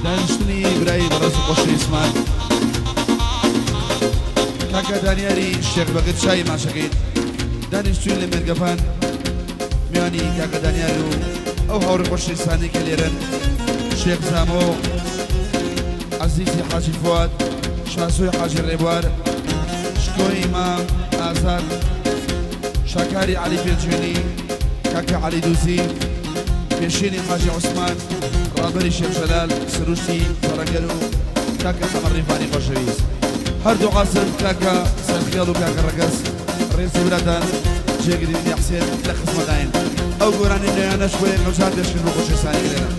دانیشتنی برای بەڕێز و خۆشەویستمان کاکە دانیاری شێخ بەگت شای ماشەکەیت دانیشتوین لە مێرگەپان میوانی کاکە دانیار و ئەو هاوڕێ خۆشەویستانەی کە لێرەن شێخ زامۆ عەزیزی حاجی فواد شاسۆی حاجی ڕێبوار شکۆی مام ئازاد شاکاری عەلی پێنجوێنی کاکە عەلی دوزی پێشینی حاجی عوسمان ڕابەری شێخ جەلال سروشتی پەڕەگەر و کاکە حەمە ڕیفانی خۆشەویست هەردوو عاسم کاکە سەرخێڵ و کاکە ڕەگەز ڕێزی برادان جێگری منی حسێن لە خزمەتداین ئەو گۆرانی نوێیانەش بۆ یەکەمجار پێشکەش بۆ خۆشەویستانی لێرە.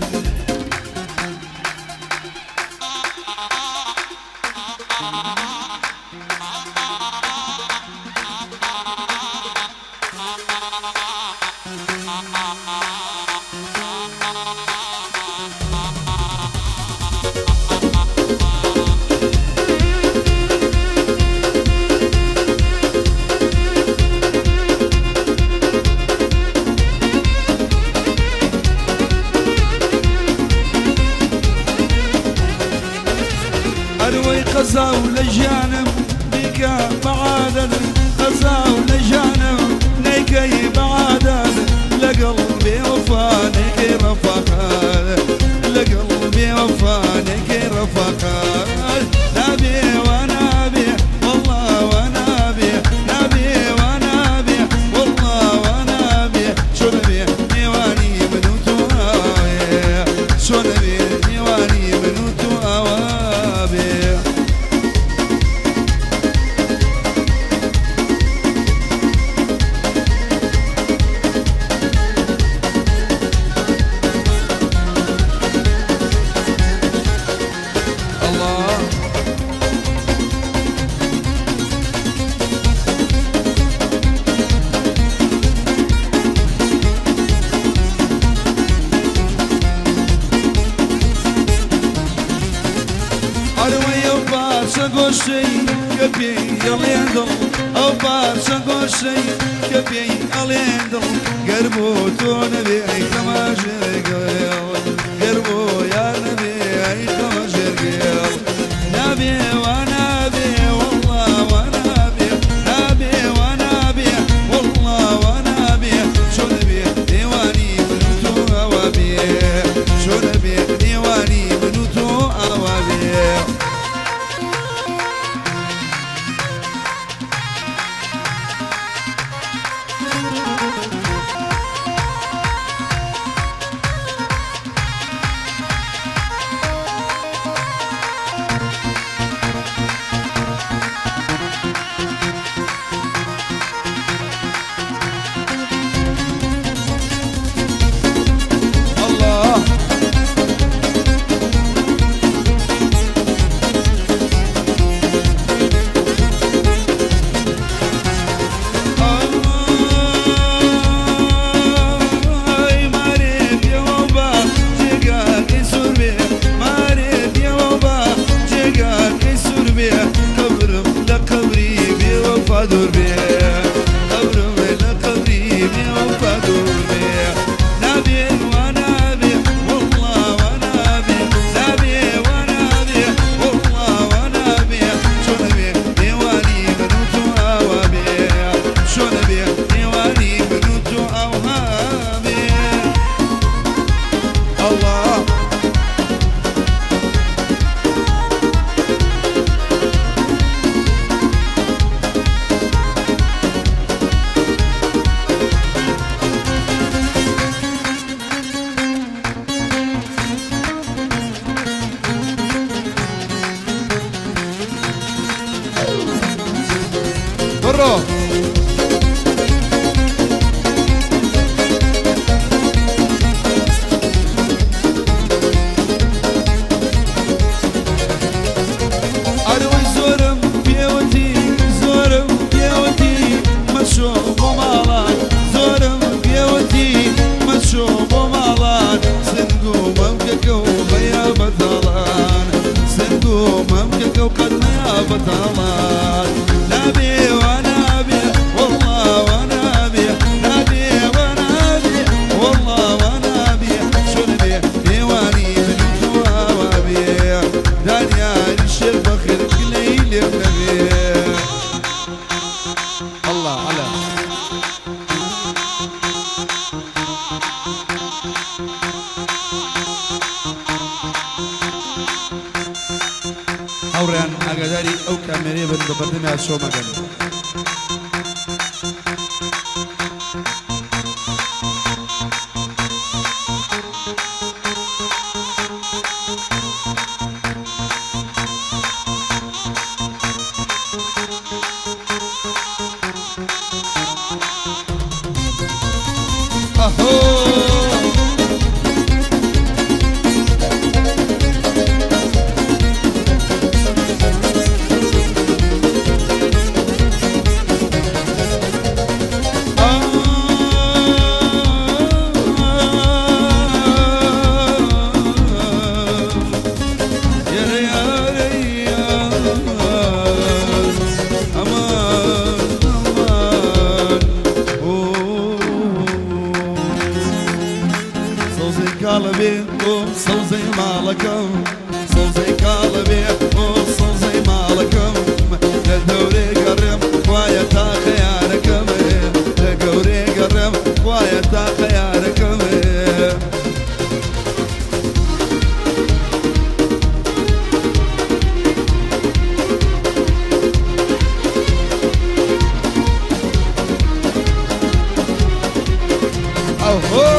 ئەروەی قەزا و لە ژیانم بیکە بە عادەت قەزا و لە ژیانم نەیکەی بە عادەت لەگەڵ بێوەفا نەیکەی ڕەفاقەت لەگەڵ بێوەفا نەیکەی ڕەفاقەت نابێ وا نابێ وەڵڵا وا نابێ نابێ وا نابێ وەڵڵا وا نابێ چۆن ئەبێ نێوانی من و تۆ ئاوێ چۆن ئەبێ نێوانی من و تۆ ئاوا بێ. ئەڵا. ئەروەی ئەو پارچە گۆشتەی کە پێی ئەڵێن دڵ ئەو پارچە گۆشتەی کە پێی ئەڵێن دڵ گەر بۆ تۆ نەبێ ئەی خەمە ژێر گێڵ گەر بۆ یار نەبێ ئەی خەمە ژێر گێڵ نابێ وا نابێ وەڵڵا وا نابێ نابێ وا نابێ وەڵڵا وا نابێ چۆن ئەبێ نێوانی من و تۆ ئاوا بێ چۆن ئەبێ نێوانی من و تۆ ئاوا بێ. هاوڕێیان ئاگاداری ئەو کامێرەیە بن بە بەردەمیا شۆ مەگەن. سەوزەی کاڵە بێ ئۆ سەوزەی ماڵەکەم سەوزەی کاڵە بێ ئۆ سەوزەی ماڵەکەم لە دەورێ گەڕێم خوایە تا خەیارەکەم لە گەورێ گەڕێم خوایە تا خەیارەکەم. ئەهۆ.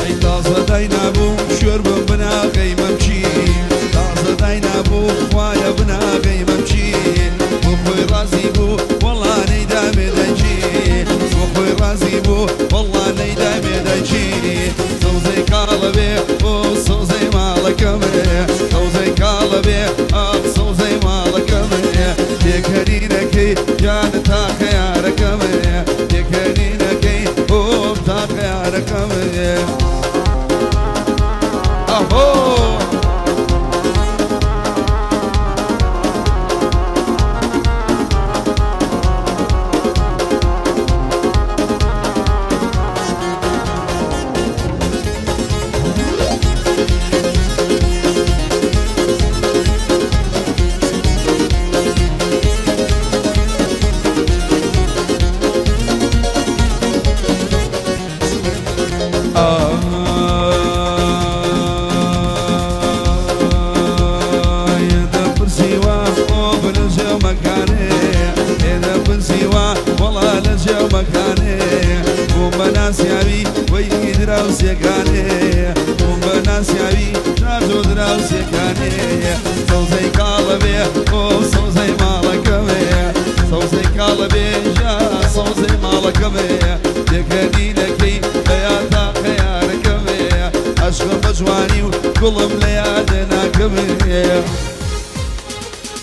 ئەی تازە داینابوو شوێر بم بناغەی مەمکی تازە داینابوو خوایە بناغەی مەمکی بۆ خۆی ڕازی بوو وەڵا نەیدامێ دایکی بۆ خۆی ڕازی بوو وەڵا نەیدامێ دایکی سەوزەی کاڵە بێ بۆ سەوزەی ماڵەکەم سەوزەی کاڵە بێ ئاخ سەوزەی ماڵەکەم پێکەنینەکەی گیانە تا خەیارەکەم پێکەنینەکەی ئۆم تا خەیارەکەم ئەهۆ. ئای دەپرسیوە ئۆ بلە مەکانێ دەپرسیوە وەڵا لە جێو مەکانێ بووم بە ناسیاوی وەی دراوسێکانێ بووم بە ناسیاوی تاجۆ دراوسێکانێ سەوزەی کاڵە بێ ئۆ سەوزەی ماڵەکەمێ سەوزەی کاڵە بێ ژا سەوزەی ماڵەکەمێ پێکەنینەکەی بەیا تا خەیارەکەمێ عەشقم بە جوانی و گوڵم لە یادە ناکەمێ.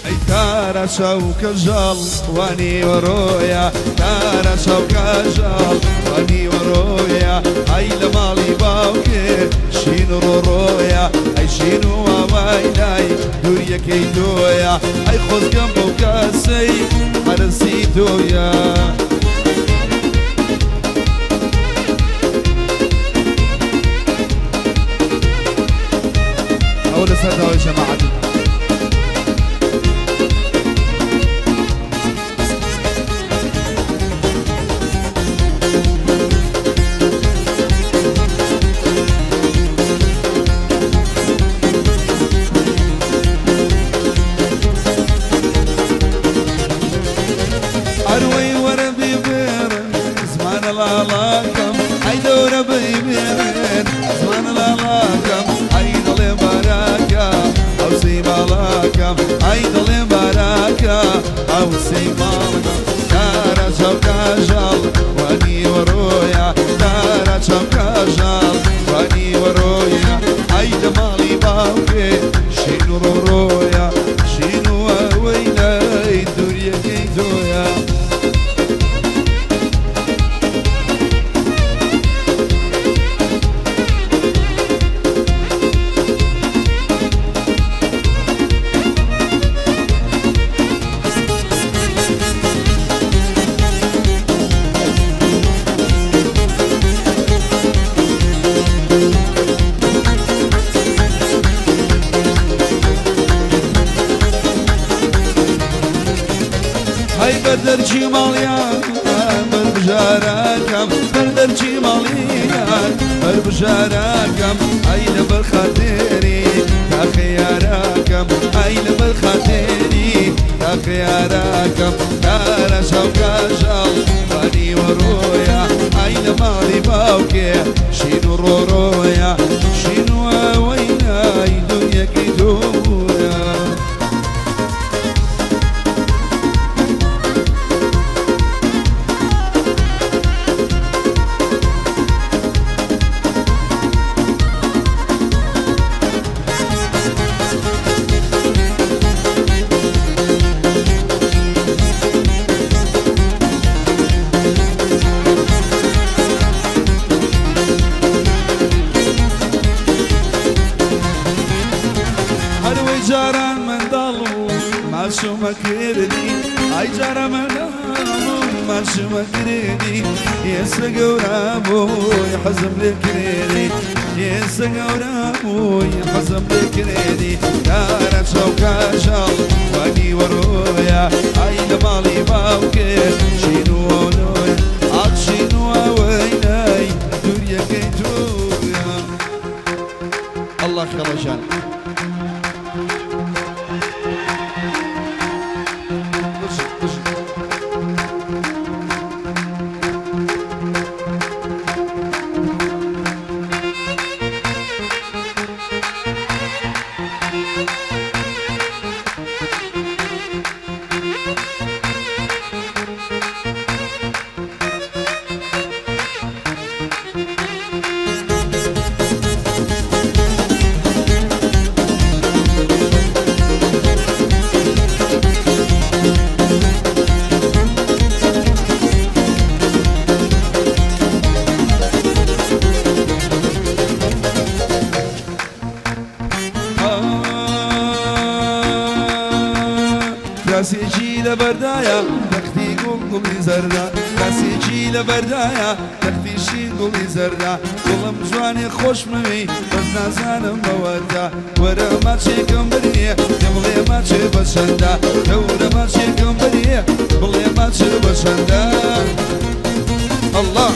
ئەی تارا چاو کەژاڵ وا نیوەڕۆیە تارا چاو کەژاڵ وا نیوەڕۆیە ئای لە ماڵی باوکێ شین و ڕۆڕۆیە ئەی شین و واوای لای دووریەکەی تۆیە ئەی خۆزگەم بەو کەسەی حەرەسی تۆیە. ئەوە لەسەر داوای جەماعەت. ئەروەی وەرە بیبێرن زمانە لاڵاکەم ئەی دەورە بیبێرن زمانە لاڵاکەم ئەی دەڵێ باراکە ئەوسەی ماڵاکەم ئەی دەڵێ باراکە ئەوسەی ماڵەکەم دارا چاو کاژاڵ وانی وەڕۆیە دارا چاو کاژاڵ وانی وەڕۆیە ئەی لە ماڵی باوکێ شین و ڕۆڕۆیە شین و ئەوەی لای دووریەکەی تۆیە. بەردەرچی ماڵیان بەربژارەکەم بەردەرچی ماڵیان بەربژارەکەم ئای لەبەر خاتێری تاخەیارەکەم ئای لەبەر خاتێری تاخەیارەکەم کارە شاوکاژاڵ بانی وەڕۆیە ئای لە ماڵی باوکێ شین و ڕۆڕۆیە شین و ئەوەی نای دنیەکەی تۆیە. هەروەی جاران منداڵ و ماچمە کردی ئای جارە منداڵ و ماچمە کردی ئێستا گەورە بووی حەزم لێ کردی ئێستا گەورە بووی حەزم لێ کردی کارە چاوکاژاڵ وانی وەڕۆیە ئای لە ماڵی باوکێ شین و ئەولۆیە ئاخ شین و ئەوەی نای دووریەکەی تۆیە. ئەڵڵا خێڵەژان. کاسێکی لەبەردایە تەختی گوڵ گوڵی زەردە کاسێکی لەبەردایە تەختی شین گوڵی زەردە گوڵم جوانێ خۆشمەوێی بەس نازانم بەوەتە وەرە ماچێکم بریێ پێ بڵێ ماچێ بەچەندە دەورە ماچێکم بریێ بڵێ ماچێ بەچەندە ئەڵڵا.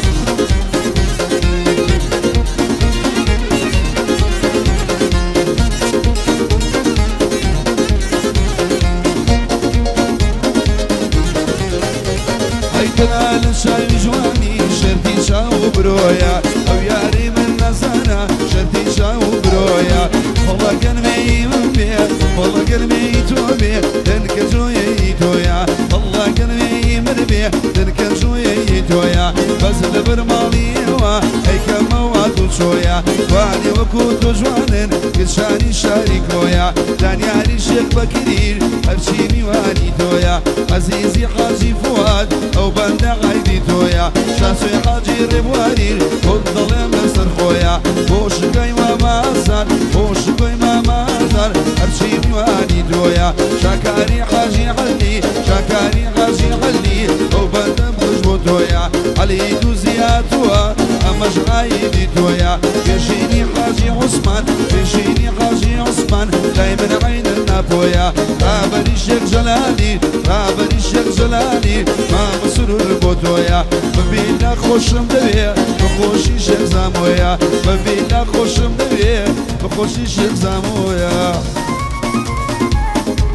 ئەی تەنها لە چاوی جوانی شەرتی چاو و برۆیە ئەو یاری من نەزانە شەرتی چاو و برۆیە خۆڵە گەرمەی من بێ خۆڵە گەرمەی تۆ بێ دەنکە جۆیەی تۆیە خۆڵە گەرمەی من بێ دەنکە جۆیەی تۆیە بەس لەبەر ماڵیەوە ئەی کەمەوە تو چۆیە وانێ وەکو تۆ جوانن کچانی شاری کۆیە دانیاری شێخ بەکریر هەرچی میوانی تۆیە عەزیزی حاجی فواد ئەو بەندە عەیبی تۆیە شاسوێ حاجی ڕێبواریر خۆت دەڵێم لەسەر خۆیە بۆ شکۆی مامازار بۆ شکۆی مامازار هەرچی میوانی تۆیە شاکاری حاجی عەلی شاکاری حاجی عەلی ئەو بەندە بژ بۆ تۆیە عەلی دوزی هاتووە ئەمەش عایدی تۆیە پێشینی حاجی عوسمان پێشینی حاجی عوسمان لای من عەینن ناپۆیە ڕابەری شێخ جەلالی ڕابەری شێخ جەلالی مامە سرور بۆ تۆیە ببینە خۆشم دەوێ بەخۆشی شێخ زامۆیە ببینە خۆشم دەوێ بەخۆشی شێخ زامۆیە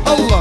ئەڵڵا.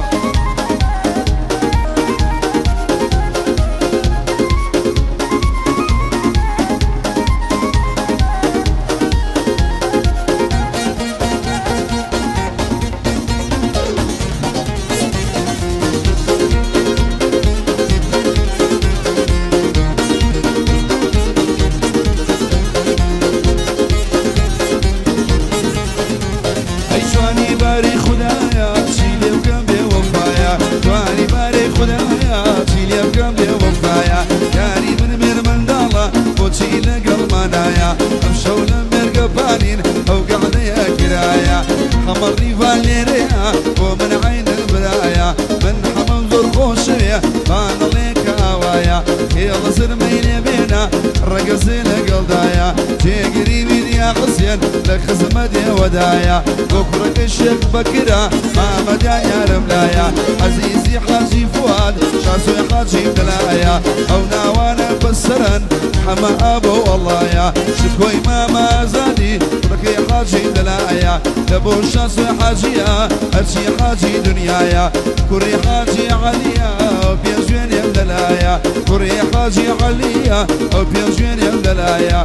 ئەی جوانی باری خودایە چی لێ بکەم بێ وەفایە جوانی بارەی خودایە چی لێ بکەم بێ وەفایە یاری من مێرمنداڵە بۆچی لەگەڵمانایە ئەمشەو لە مێرگە پانین ئەو گەعدەیە کرایە حەمە ڕیڤان لێرەیە بۆ من عەینن برایە من حەمەم زۆر خۆشەوێ با نەڵێ کە ئاوایە خێڵە زرمەی لێ بێنە ڕەگەزێ لەگەڵدایە جێگری میدیا. حسێن لە خزمەت ئێوەدایە بۆ کوڕەکەی شێخ بەکرە مامە دانیارم لایە عەزیزی حاجی فواد شاسۆی حاجیم لەلایە ئەو ناوانە بەسەرن حەمە ئابۆ وەڵایە شکۆی مامە ئازادی کوڕەکەی حاجیم لەلایە لە بۆ شاسۆی حاجیە هەرچی حاجی دنیایە کوڕی حاجی عەلیە ئەو پێنجوێنێم لەلایە کوڕی حاجی عەلیە ئەو پێنجوێنێم لەلایە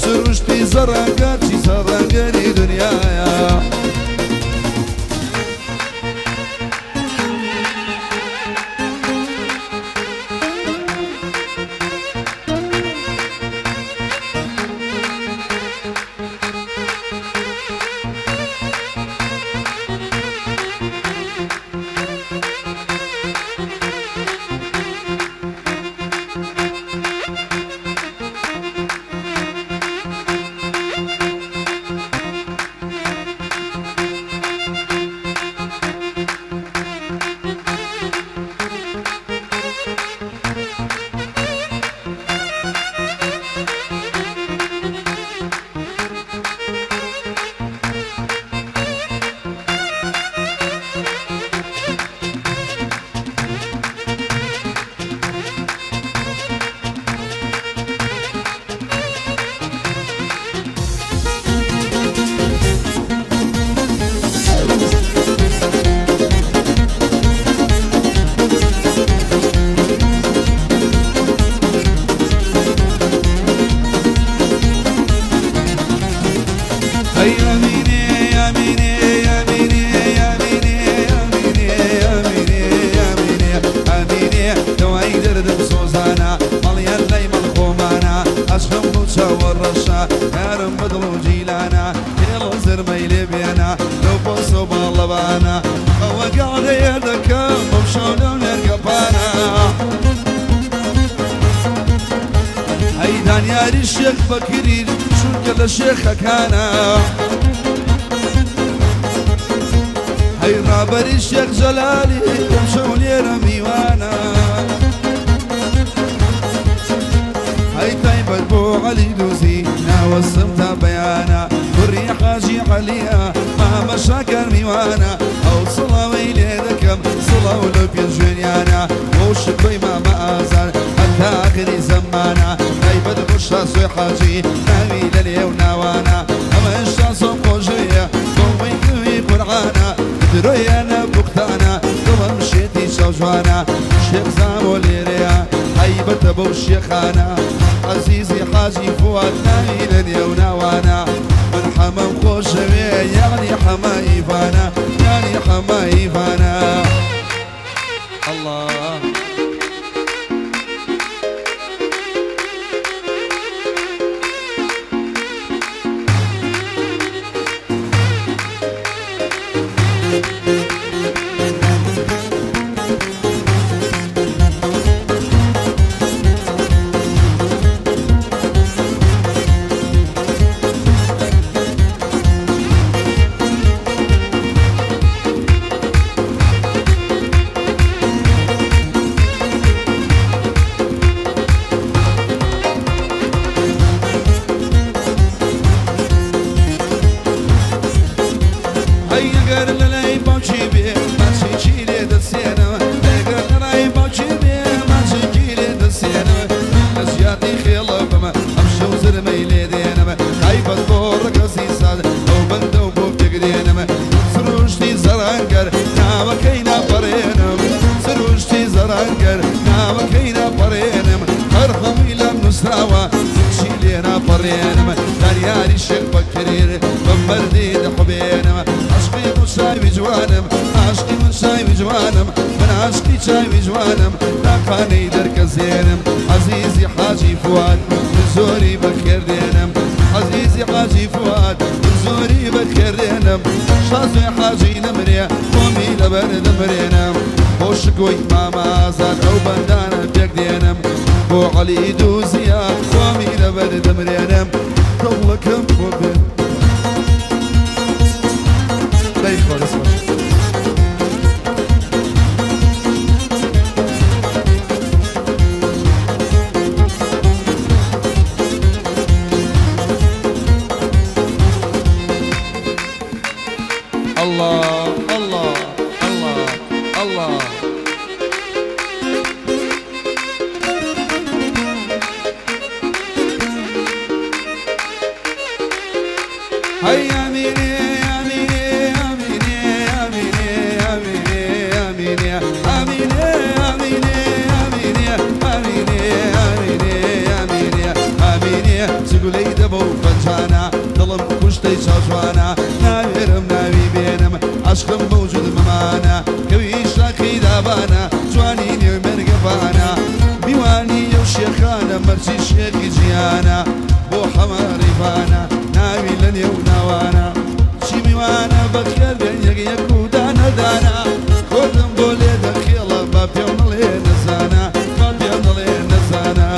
سروشتی زەڕەنگە چی زەڕەنگەری دنیایە. هەی ئەمینێ ئەمینێ ئەمینێ ئەمینێ ئەمینێ ئەمینێ ئەمینێ ئەمینێ دەوای دەردم سۆزانە مەڵیان لای مەڵ خۆمانە عەشقم بوو چاوە ڕەشە یارم بە دڵ و جیلانە هێڵ و زرمەی لێ بێنە لەو پۆسە و باڵەبانە ئەوە گەعدەیە دەکەم بەو شەو لەو نێرگەپانە. ئەی دانیاری شێخ بەکری چونکە لە شێخەکانە. هەی ڕابەری شێخ جەلالی ئەمشەو لێرە میوانە. هەی تایبەت بۆ عەلی دوزی ناوەسم تا بەیانە. کوڕی حاجی عەلیە مامە شاکار میوانە. ئەو سڵاوەی لێ دەکەم سڵاو لەو پێنجوێنیانە. بۆ شکۆی مامە ئازار هەتا ئاخری زەمانە. تایبەت بۆ شاسۆی حاجی ناوی لە لێو ناوانە. ئەمن شاسۆم خۆشەوێ بەوەی نوی قورعانە. درۆیە نە بوختانە دڵم شێتی چاوجوانە. شێخ زامۆ لێرەیە هەیبەتە بەو شێخانە. عەزیزی حاجی فواد ناوی لە نێو ناوانە. من حەمەم خۆشەوێ یەعنی حەمە ئیڤانە یانی حەمە ئیڤانە. ئەڵڵا. ئەی ئەگەر لەلای باوکی بێ ماچێکی لێ دەسێنم، ئەگەر لەلای باوکی بێ ماچێکی لێ دەسێنم، لە جیاتی خێڵە بم ئەمشەو زرمەی لێ دێنم، تایبەت بۆ ڕەگەزی ساد ئەو بەندە و بۆ پێک دێنم، سروشتی زەڕەنگەر ناوەکەی ناپەڕێنم، سروشتی زەڕەنگەر ناوەکەی ناپەڕێنم، هەر هەمووی لام نووسراوە هیچی لێ ناپەڕێنم، دانیاری شێخ بەکریر بە مەردی دەحوبێنم، عەشقی من چاوی جوانم، عەشقی من چاوی جوانم، من عەشقی چاوی جوانم، تاقانەی دەرکەزێنم، عەزیزی حاجی فواد من زۆری بەخێر دێنم، عەزیزی حاجی فواد من زۆری بەخێر دێنم، شازوێ حاجی نەمرێ خۆمی لەبەر دەمرێنم، بۆ شکۆی مامە ئازاد ئەو بەندانە پێک دێنم، بۆ عەلی دووزیە خۆمی لەبەر دەمرێنم، دڵەکەم بۆ بێ دەی خۆ دەست خۆش. اللە اللە اللە اللە. هەی ئەمینێ ئەمینێ ئەمینێ ئەمینێ ئەمینێ ئەمینێ ئەمینێ ئەمینێ ئەمینێ ئەمینێ ئەمینێ ئەمینێ ئەمینێ چ گولەی دەبە و پەنجانە دڵم کوشتەی چاوجوانە ناوێرم ناوی بێنم عەشقم مەوجود مەمانە کەوی شاخی دابانە جوانی نێو مێرگەپانە میوانی ئەو شێخانە مەرجی شێخی جیهانە بۆ حەمە ڕیفانە ناوی لە نێو ناوانە چی میوانە بەخێر بێن یەک یەک و دانە دانە خۆتم بۆ لێ دەخێڵە با پێم نەڵێ نەزانە با پێم نەڵێ نەزانە.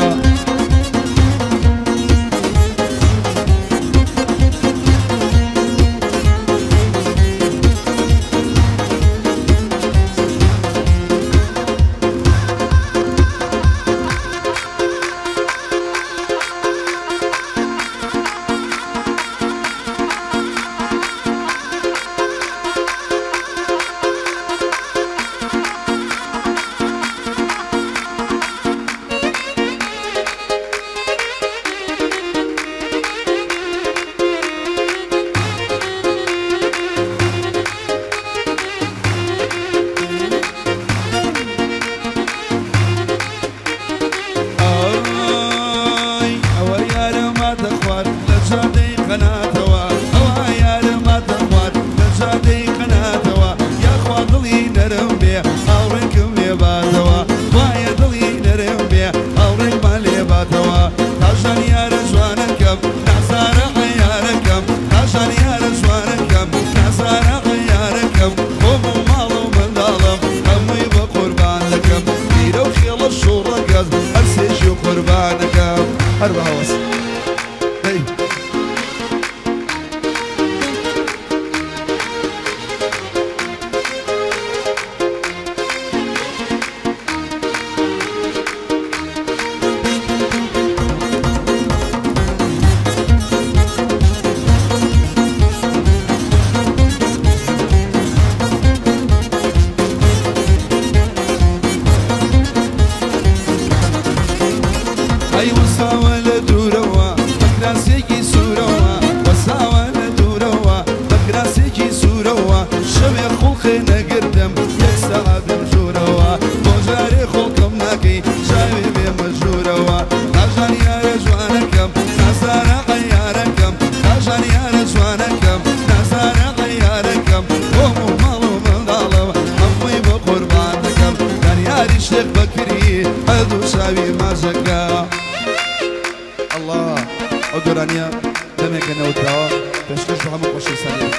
ئای ئەوە یارماتە خوارد لە جادەی قەناتەوە ئەوە یارماتە خوارد لە جادەی قەناتەوە یاخوا دڵی نەرم بێ هاوڕێکم لێ باتەوە وایە دڵی نەرم بێ هاوڕێکمان لێ باتەوە تاژان یارە جوانەکەم نازارە عەیارەکەم تاژان یارە جوانەکەم نازارە عەیارەکەم خۆم و ماڵ و منداڵم هەمووی بە قوربان دەکەم پیرە و خێڵە شوڕەگەز هەر سێژی و قوربانەکەم هەر بە هەوەس دەی. ئەی وەساوە لە دوورەوە بە کراسێکی سوورەوە وەساوە لە دوورەوە بە کراسێکی سوورەوە شەوێ خوڵقێ نەگرتم یەک سەعات بێم ژوورەوە بۆ جارێ خۆڵکم ناکەی چاوێ بێمە ژوورەوە تاژان یارە جوانەکەم نازارە عەیارەکەم تاژان یارە جوانەکەم نازارە عەیارەکەم خۆم و ماڵ و منداڵم هەمووی بۆ قوربان دەکەم دانیاری شێخ بەکری هەردوو چاوی ماچەکە. ئەڵا ئەو گۆرانیە دەمێکە نەوتراوە پێشکەش بە هەموو خۆشەویستانیان.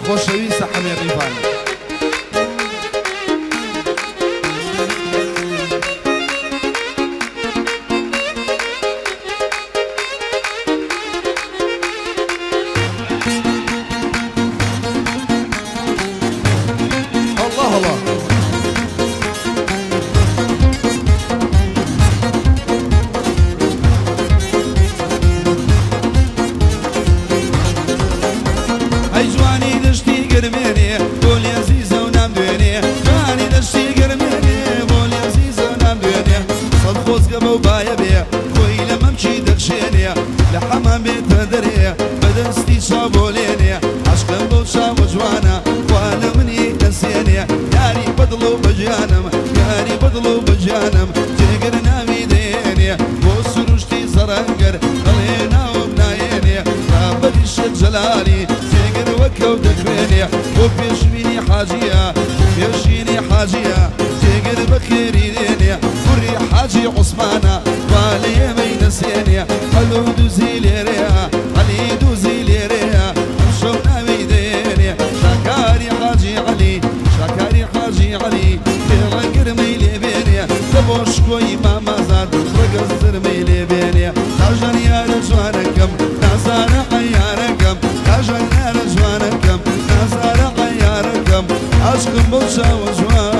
خۆشەویستە حەمێ ڕیڤان. اللە اللە. ئەی جوانی دەشتی گەرمێنێ بۆ لێزیزە و نامدوێنێ جوانی دەشتی گەرمێنێ بۆ لێزیزە و نامدوێنێ سەد خۆزگە بەو بایە بێ خۆی لە مەمکی دەخشێنێ لە حەمام بێتە دەرێ بە دەستی چاو بۆ لێنێ عەشقم بەو چاوە جوانە خوا لە منی دەسێنێ یاری بە دڵ و بە گیانم یاری بە دڵ و بە گیانم جێگر ناوی دێنێ بۆ سروشتی زەڕەنگەر دەڵێ ناوم نایێنێ ڕابەری شێخ جەلالی جێگر وەکەو دەخوێنێ بۆ پێشبینی حاجیە پێشینی حاجیە جێگر بەخێری دێنێ کوڕی حاجی عوسمانە وا لە ئێمەی نەسێنێ عەلو دوزی لێرەیە عەلی دوزی لێرەیە ئەمشەو ناوی دێنێ شاکاری حاجی عەلی شاکاری حاجی عەلی پێڵە گرمەی لێ بێنێ دە بۆ شکۆی مامازاد ڕەگەز زرمەی لێ بێنێ تاژان یارە جوانەکەم نازارە عەیارەکەم تاژان یارە جوانەکەم نازارە عەیارەکەم عاشقم بەو چاوە جوانە.